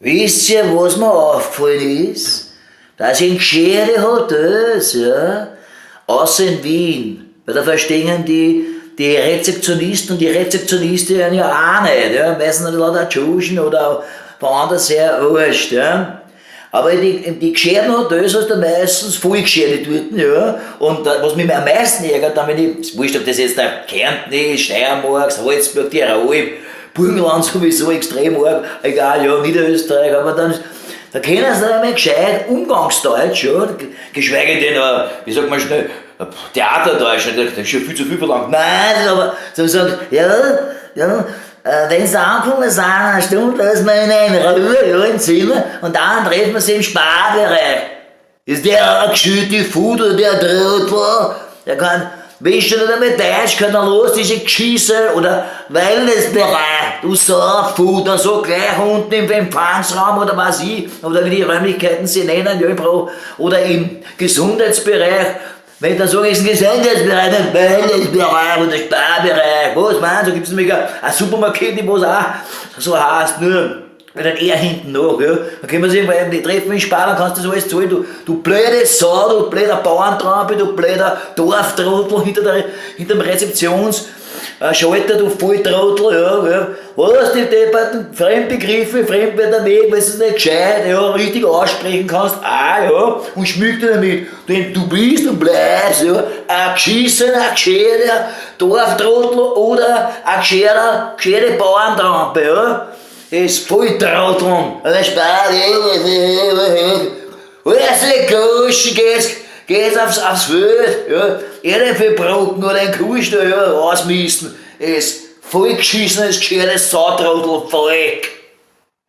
Wisst ihr, was mir aufgefallen ist? Dass in gschere Hotels, ja, außer in Wien, weil da verstehen die Rezeptionisten und die Rezeptionistinnen ja auch nicht, ja, meistens lauter Tschuschen oder woanders her, wurscht, ja. Aber in die gscheren Hotels hast du meistens voll Gschere dort, ja. Und was mich am meisten ärgert, dann wenn ich, wurscht, ob das jetzt der Kärnten ist, Steiermark, Salzburg, Tirol, Burgenland sowieso extrem arg, egal, ja, Niederösterreich, aber dann, da können sie nicht einmal gescheit Umgangsdeutsch, ja, geschweige denn, wie sagt man schnell, Theaterdeutsch, das ist schon viel zu viel verlangt. Nein, aber so sagen, ja, wenn sie angekommen sind, eine Stunde lassen wir ihn in Ruhe, ja, im Zimmer, und dann treffen wir sie im Spa-Bereich. Ist der ein gschütte Fuder, der Trottel? Der kann, weißt du nicht einmal Deutsch, kann er los, diese Geschisse, oder Wellnessbereich, du Sauffuder, so gleich unten im Empfangsraum oder was ich, oder wie die Räumlichkeiten sie nennen, ja, oder im Gesundheitsbereich. Wenn ich dann sage, ist ein Gesundheitsbereich, ein Wellnessbereich oder Sparbereich, was meinst du, da gibt es nämlich ein Supermarket, was auch so heißt, nur dann eher hinten nach, ja. Dann können wir sich die treffen in Spar, dann kannst du das alles zahlen. Du blöde Sau, du blöder Bauerntrampe, du blöder Dorftrottel hinter dem Rezeptionsschalter, du Volltrottel, ja. Was, die depperten Fremdbegriffe, Fremdwörter weg, weil du es nicht gescheit, ja, richtig aussprechen kannst, ah, ja, und schmück dich damit. Denn du bist und bleibst, ja, ein geschissener, gescheiter Dorftrottel oder ein gescheiter, gescheite Bauerntrampe, ja. Das Volltrotteln, der Spar, alles Goschen, geht's aufs Feld, ja, Erdäpfelbrocken oder ein Kuhstall, ja, ausmisten, ist vollgeschissenes, gescheites Sautrottel, Volk.